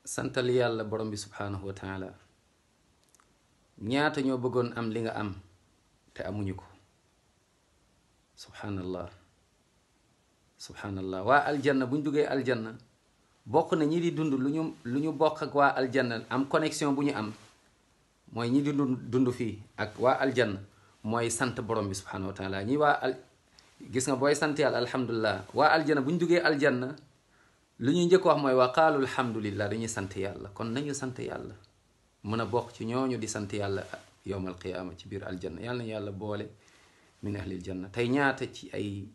santal yàlla borom bi subhanahu wa taala ñaata ñoo bëggoon am li nga am te amuñu ko subhanallah subhanallah waa aljanna buñ duggee aljanna bokk na ñi di dund lu ñu bokk ak waa aljanna am connexion bu ñu am mooy ñi di dund fii ak waa aljanna mooy sant borom bi subhanahu wa taala ñi gis nga booy sant yàlla alhamdulillah waa aljanna buñ duggee aljanna lu ñuy njëkk wax mooy wa qaalu alhamdulillah dañuy sant yàlla kon nañu sant yàlla mën a bokk ci ñooñu di sant yàlla yowmal qiyaama ci biir aljanna yàlla nañu yàlla boole min ahlil janna tey ñaata ci ay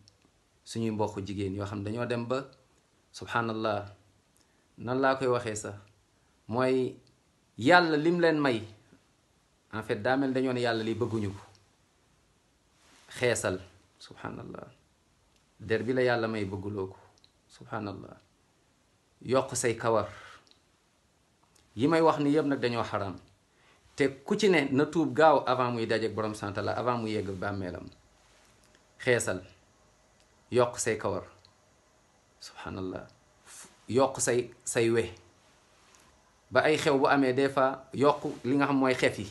suñuy mbokk jigéen yoo xam dañoo dem ba subhanallah nan laa koy waxee sax mooy yàlla lim leen may en fait daa mel dañoo ne yàlla li bëgguñu ko xeesal subhanallah der bi la yàlla may bëgguloo ko subhanallah yokk say kawar yi may wax ni yëpp nag dañoo xaram te ku ci ne na tuub gaaw avant muy dajeek borom santala avant muy yegg bàmmeelam xeesal yokk say kawar subhanallah yokk say we ba ay xew bu amee des fois yokk li nga xam mooy xef yi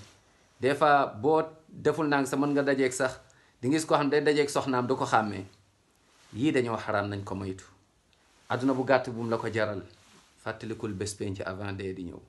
des fois boo deful nang sa mën nga dajeek sax di ngis koo xam day dajeek soxnaam du ko xàmmee yii dañoo xaraam nañ ko moytu àdduna bu gàtt bu mu la ko jaral fàttalikul bés penc avant dee di ñëw